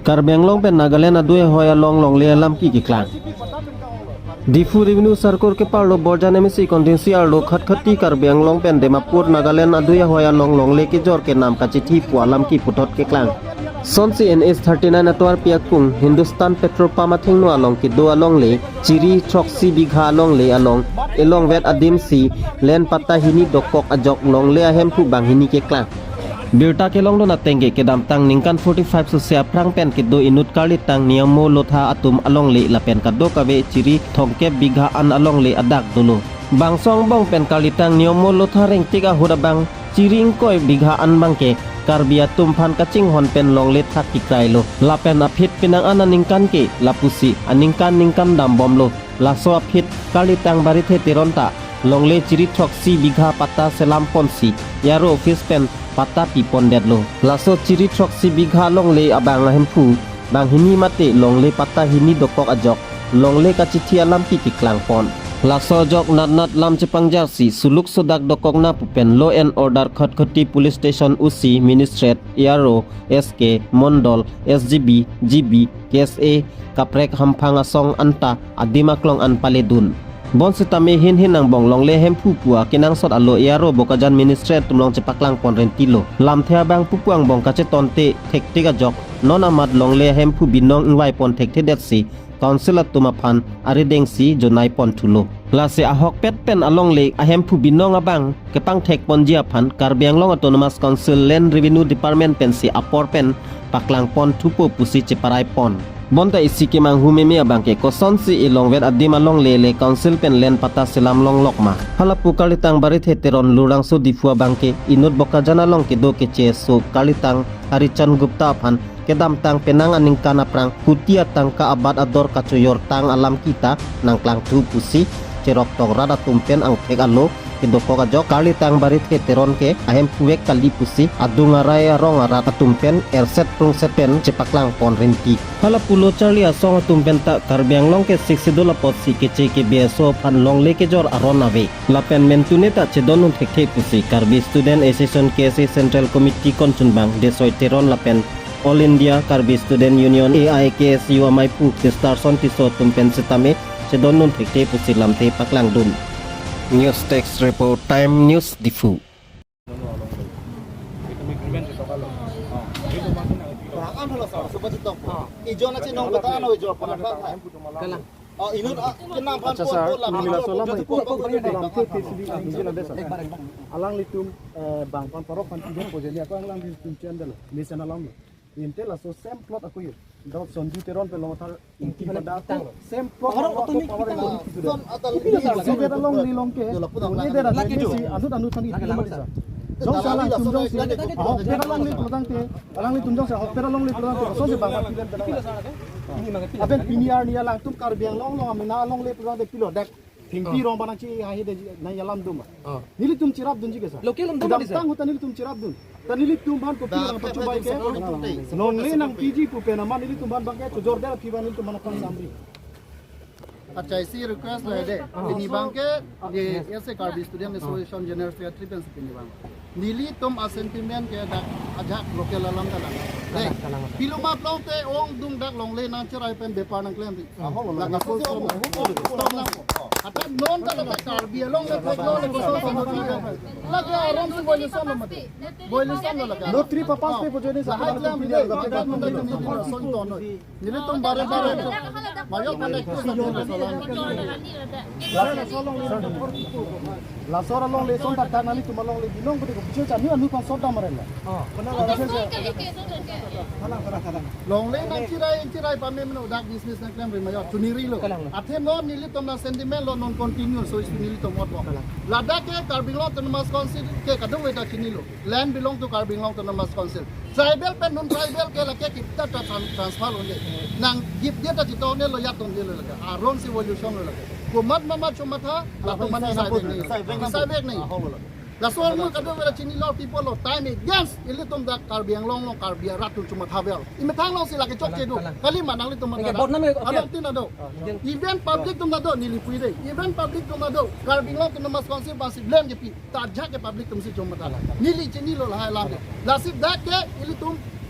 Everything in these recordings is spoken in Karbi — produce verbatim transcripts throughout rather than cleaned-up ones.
Karbi Anglong pen Nagaland adui ahoi along longle alamki keklang. Diphu Revenue Circle keparlo Borjan M A C constituency arlo Khatkhati Karbi Anglong pen Dimapur Nagaland adui ahoi along longle kejor kenam kachithi pu alamki puthot keklang. Sonsi N H thirty-nine atovarpi akung Hindustan Petrol Pump athengno along kedo alongle chiri throksi bigha alongle along elongvet adimsi land patta hini dokok ajok longle ahemphu banghini keklang. Birta kelongdun atengke kedamtang ningkan forty-five sose aphrang pen kedo inut karlitang Niyamo Lotha atum alongle lapen kadokave chiri thomkep bigha an alongle adak dolo. Bangso angbong pen karlitang Niyamo Lotha rengtik ahut abang chiri ingkoi bigha an abangke Karbi atum aphan kachinghon pen longle thak kikrailo. Lapen aphi penang an aningkan ke lapusi aningkan ningkan dambomlo. Laso aphi karlitang Barithe Teron ta longle chiri throksi bigha patta selam ponsi A R O office pen patta pipondetlo. Laso chiri throksi bigha longle abang ahemphu banghini mate longle patta hini dokok ajok longle kachithi alamki keklang pon. Laso ajok natnat lam chepangjarsi suluk sodak dokokna pu pen Law and Order Khatkhati Police Station O C, Magistrate, A R O, S K, Mondol, S G B, G B, K S A, kaprek hamphang asong anta adim aklong an paledun. Bonsitame hin hin angbong longle ahemphu pu akenangsot alo A R O Bokajan Magistrate atum along chepaklang pon rentilo. Lamthe abang pupu angbong kachetonte thektik ajok non amat longle ahemphu binong ingvai pon thekthedetsi Council atum aphan aridengsi jonai pon thulo. Lasi ahokpet pen alongle ahemphu binong abang kepangthek ponji aphan Karbi Anglong Autonomous Council Land Revenue Department pensi apor pen paklang pon thupo pusi cheparai pon. Bonta isi kemanghu meme abangke kosonsi elongvet adim alongle le Council pen land patta selam longlok ma. Halapu karlitang Barithe Teron Lurangso Diphu abangke inut Bokajan along kedo keche aso karlitang Harichan Gupta aphan kedamtang penang aningkan aphrang kuti atangka abat ador kachoyor tang alamki ta nangklangthu pusi cheroktok rat atum pen angthek alo kedokok ajok karlitang Barithe Teron ke ahemphu vek kali pusi adung arai arong arat atum pen erset prungset pen chepaklang pon rinti. Halapu lo charli asong atum pen ta Karbi Anglong ke Sixth Schedule apotsi keche kebe aso aphan longle kejor aron ave. Lapen mentune ta chedondun thekthe pusi Karbi Student Association K S A Central Committee konchunbang Desoi Teron lapen All India Karbi Student Union A I K S U amaiphu Christarson Tisso atum pen sitame chedondun thekthe pusi lamthe paklangdun. News Desk Report, Time News Diphu. Kalang. Oh, inut, ah, kenam phan. Acha, pon sir, pon lang. Nilai solam hai. Pon, pon, pon, pon. Alanglitum, eh, bang phan parok phan tiga pojeni ako alanglitum chen dalo. Nisan along lo. Inte laso same plot ako yo. Dot Sonju Teron pen long thar inti pada ako. Same plot. Aro ako otomi power kita. Son atal. Ipilo sir, same plot along ni long ke. Yo, lapu dong. Ini daerah ini si anut anut thani itu mati sir. Jong salang tum jong si. Ahok pera along ni prodang te. Alanglitum jong si ahok pera along ni prodang te. Son si bang pati dan pera. Aben pini arni alangtum Karbi Anglong along amena along le prodang te pilo dak. Thengpi rong banang chi hahi de nangji alam doma. Nelitum cherapdunji ke sir. Local alam doma di sir. Kedamtang ahut ta nelitum cherapdun. Ta nelitum aphan kopi nangpachobai ke. Longle nangpiji pu pen amat nelitum aphan abangke chojor der aphi abang nelitum aphan aphan samri. Acha, isi request lo de. Pini abangke, ye, S A Karbi Student Association General Secretary pen si pini abang. Nelitum a sentiment ke dak ajak local alam ta lang. Dei, kalang, kalang. Pilo ma plot te ongdung dak longle nangcherai pen bepar nangklemri. Ahok lo. Lake so so stop lang. Ata non ta lake Karbi Anglong le thek lo le koson sa non ta. Lake aron si violation lo mati. Violation lo lake. No three papas pe pojone sa. Lahai klam bile. Son to no. Nelitum bare bare. Mayo mane. Laso along le son tak tak nelitum along le binong budi ko bichon chanu anu kong sodam maren la. Longle nangchirai chirai pame meno dak business nangklemri mayo chuniri lo. Athe non nelitum na sentiment lo non continue so isu nelitum mot lo. Ladak ke Karbi Anglong Autonomous Council ke kadung weda chinilo. Land belong to Karbi Anglong Autonomous Council. Tribal pen non tribal ke lake kita ta tran-, transfer onde. Nang give dia ta chito onde lo ya ton dia lo lake. Aron si violation lo lake. Komat mama chomatha, latum mane sai bek ni. Sai bek ni. Laso mo kadung weda chinilo people lo time against ilitum dak Karbi Anglong lo Karbi arat tu chomatha bel. Imethang lo si lake chokche do. Kali manang litum mata. Anok tin ado. Even public atum ado neli pui de. Even public atum ado. Karbi Anglong Autonomous Council basi blame ke pi. Tajak ke public atum si chomatha. Neli chinilo lahai alam ke. Lasi dak ke ilitum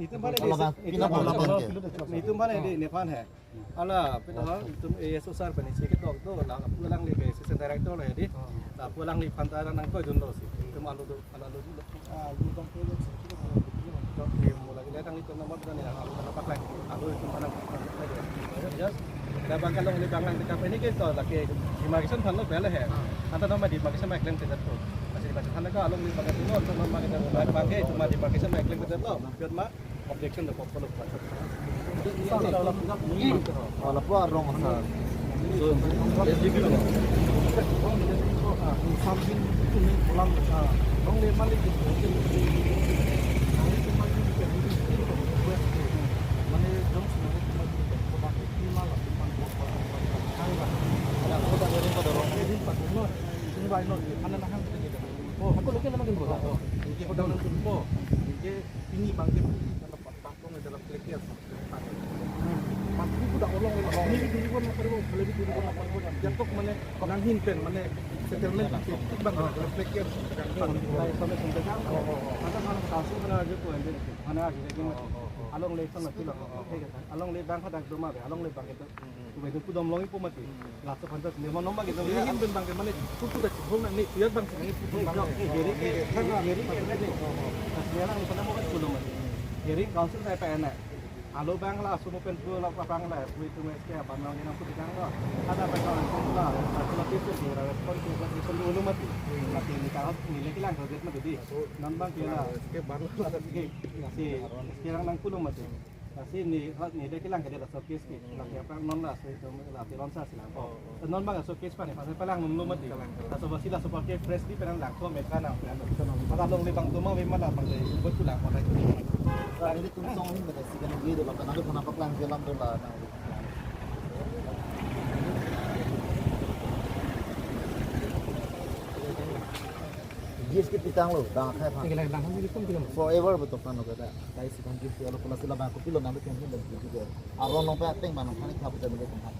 Itum bhale, itum bhale, itum bhale di nephan he. Ala, pita ha, itum A S O sir pen isi ketok do, la, pu alangli ke assistant director lo ya di. La, pu alangliphan ta nangtoi dunlo si. Itum alu do, alu do. Ah, alu dong project si, kita mau bikin apa? Dok, di mula kita tang itum nomor dan ya, alu paklek, alu itum anak. Yes. Ada bang kalau ini bang lang dekat ini kita lagi demarcation aphan lo bela he. Anta nomor demarcation ma klem kita tuh. Masih demarcation aphan lo kalau ini bang itu lo, nomor kita bang itu ma demarcation ma klem kita lo. Biar ma objection do pokok lo. Oh, lapu arong asar. Oh, aku lagi nama gimana? Oh, ini bang dia. Patong dalam kelekar. Mati ku dak olong, olong. Ini dulu kan perlu Mane di turi ko na pon ko jatok mane nanghin pen mane settlement ke tik bang reflect ke. Lai sampai sampai kan. Ada kan kasus mana aja tuh anjir. Mana aja lagi. Along le sana tuh lah. Along le bang hadak doma be. Along le bang itu. Tuh itu kudom long ipo mati. Laso pantas ne monom bang itu. Nanghin pen bang ke mane tutu dak hong nang ni tuyat bang sini tutu bang. Geri ke geri ke ni. Asli lang itu nama kan kudom mati. Geri council saya P N A. Alo bang la sumo pen pu la bang la pu itu mes ke apa nang yang putih kang lo. Ada apa kang la. Aku lagi tu di respon tu buat itu dulu mati. Mati ni kalau ni lagi lang kerja mati di. Non bang kira. Ke bang la. Ke si sekarang nang kulo mati. Kasi ni ni lagi lang kerja la so kes ke. Lagi apa non la so itu la tiron sa silang. Non bang so kes pa ni pasal palang nung lo mati. Laso basi laso pakai fresh di penan lang ko meka nang. Maka long le bang tuma we mala bang le buat tulang ko lagi. Ini tum song hin bata sikan video la kana kana paklang jalan tu la nang. G S T pitang lo, dang khai phan. Tinggal dang khai itu film. Forever betul kan lo kata. Dai si kan G S T alo pula sila bang kopi lo nang itu kan film juga. Aron long pe ateng bang nang khai khap jadi kan.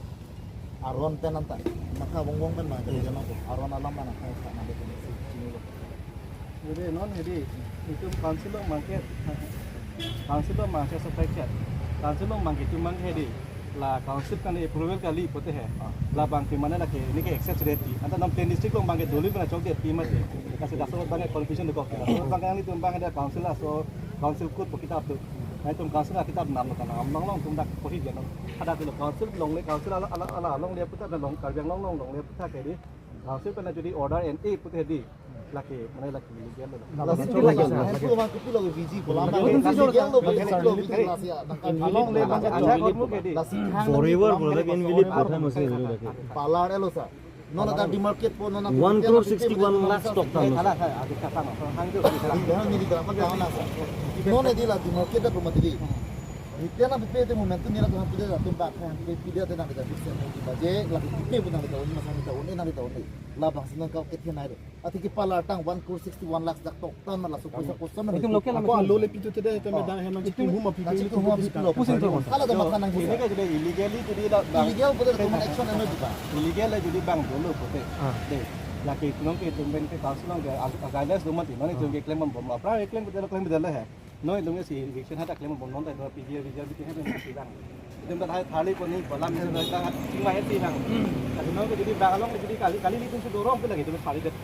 Aron pen anta, maka wong wong pen ma jadi jama ko. Aron alam mana kai sa na betul si chini lo. Jadi non jadi itu council lo mangke, council lo mangke sepakat. Council lo mangke itu mangke di. La council kan approval kali pute he. La bang ke mana lagi ini ke access ready. Anta non plain district lo mangke doli mana chok dia pi mati. Kasi daso bang confusion de kok. Bang kan itu bang ada council laso council code po kitab tu. Nah itu council la kitab nam kan nam long long tum dak pohi dia non. Ada tu council long le council ala ala ala long dia putar long Karbi Anglong long long dia putar ke di. Council pen jodi order and e pute di. Laki mana laki legal lo. Lasi itu lagi. Itu mah kopi lo biji bola. Lasi itu lo biji lasi ya. Along le bang ada kot mu ke di. Lasi forever bola lagi invalid kotha mesti itu lagi. Palar elo sa. Non ada demarcate po non. One crore sixty one lakhs tok tang. Ala sa adi kata no. Hangjo. Di dahan ni di dalam apa tahu nasa. Non di la demarcate po mati di. Ritena B P itu momentum ni la tuhan pide la tumbak kan pide itu nang kita bisa ni baje lagi B P pun nang kita un masa kita un nang kita un. Labang senang kau kethe nai. Ati ke palar tang one crore sixty one lakhs dak tok tan mala so paisa koson na. Itu local. Ako alo le pitu tede itu medang heman itu huma pitu. Itu huma pitu lo. Pusing terus. Hala da matan nang ini bisa. Kan sudah illegally jadi la illegal betul itu action anu juga. Illegal lah jadi bang dulu pute. Ah. Deh. Laki itu nong ke itu bang ke kasus nong ke guidelines dulu mati. Mana itu ke claim bom bom. Apa claim betul claim betul lah ya. Noi dong si eviction hadak klem bom non ta do P G R V G R bikin hadak si bang. Dem ta hai thali ko ni bolam ni noi ta chinga hai si bang. Tapi noi ko jadi bang along jadi kali kali ni tum si dorong pe lagi tum thali det.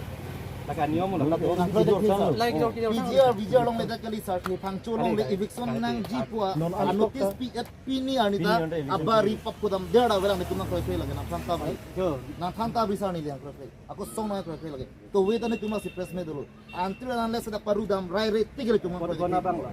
Taka niom lo. Like jor ki jor. P G R V G R along le ta kali sa the phangcho along le eviction nangji pu a notice P F P ni arni ta abari pap kodam der da welang ni tum nang kroi kroi lagi nang thang ta bri. Nang thang ta bri sa ni liang kroi kroi. Ako song nang kroi kroi lagi. To we ta ni tum si press me dulu. Until unless ada parudam rai re tigil cuma. Kot kona bang lah.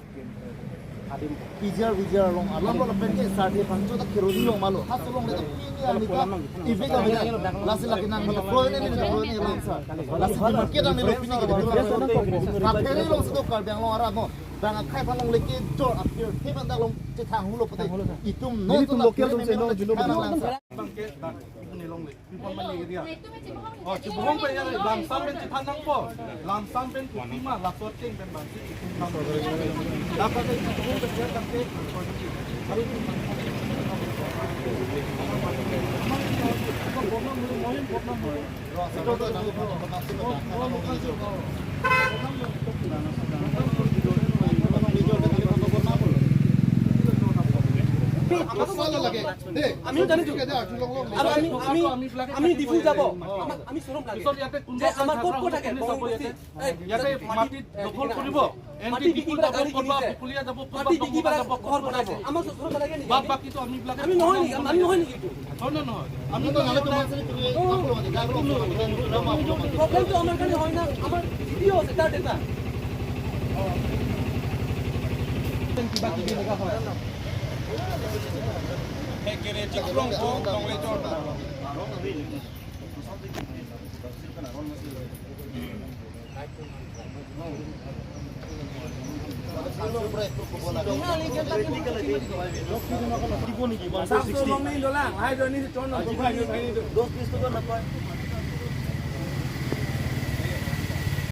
Adim. P G R V G R along alam lo lapen ke sa the phangcho ta keroni long malo. Haso long le ta pini ani ta. Ivi ka bida. Lasi lagi nang ni ta proy ni ni ta proy ni lang sa. Lasi di market ang ni lo pini ke di. Kaperi long situ Karbi Anglong arat mo. Bang akhai phan long leke jor apir. He bang dak long chetang hulo pute. Itum no. Itum local tum se long jilo. Bang ke bang ni long le. People mali area. Oh, chibuhong pen ya, lamsam pen chithan nangpo. Lamsam pen putih ma, laso cheng pen bang. Dapat chibuhong pen ya, dapat. Amin tadi juga. Aru ami, ami, ami Diphu jabo. Ama-, ami sorom lage. Pisot yate kunba je amar kot kot thake, kono bong basti. Yate mati dokhol koribo. Mati biki bara gari kinise. Pukulia jabo, mati biki bara ghor banai. Amar sorom lage niki? Bad baki to ami bilage. Ami nohoi niki, ami nohoi niki? Nohoi, nohoi. Ami to nale to masri tu. Problem to amar karone hoy na, amar video se ta deta. Kiba kibi laga hoy.